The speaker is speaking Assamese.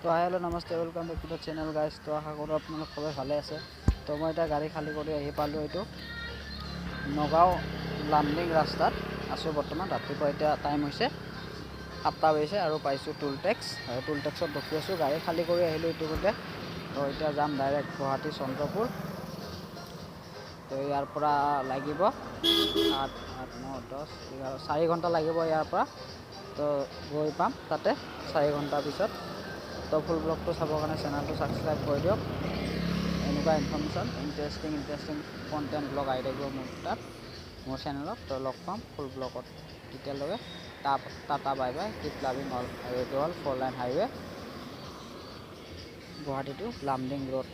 তো হাই, হেল্ল', নমস্তে, welcome back to the channel, guys. তো আশা কৰোঁ আপোনালোক সবেই ভালে আছে। তো মই এতিয়া গাড়ী খালী কৰি আহি পালোঁ। এইটো নগাঁও লামডিং ৰাস্তাত আছোঁ বৰ্তমান। ৰাতিপুৱা এতিয়া টাইম হৈছে 7টা বাজিছে আৰু পাইছোঁ টোল টেক্স আৰু টোল টেক্সত ৰখি আছোঁ। গাড়ী খালী কৰি আহিলোঁ ইতিমধ্যে। তো এতিয়া যাম ডাইৰেক্ট গুৱাহাটী চন্দ্ৰপুৰ। তো ইয়াৰ পৰা লাগিব 8, 8, 9, 10, 11, 4 ঘণ্টা লাগিব ইয়াৰ পৰা। তো গৈ পাম তাতে 4 ঘণ্টাৰ পিছত। তো ফুল ব্লগটো চাবৰ কাৰণে চেনেলটো ছাবস্ক্ৰাইব কৰি দিয়ক। এনেকুৱা information, interesting interesting content blog আহি থাকিব মোৰ তাত, মোৰ চেনেলত। তো লগ পাম ফুল ব্লগত। তেতিয়ালৈকে tata, bye bye, keep loving all. আৰু এইটো হ'ল four line highway, Guwahati to Lumding road.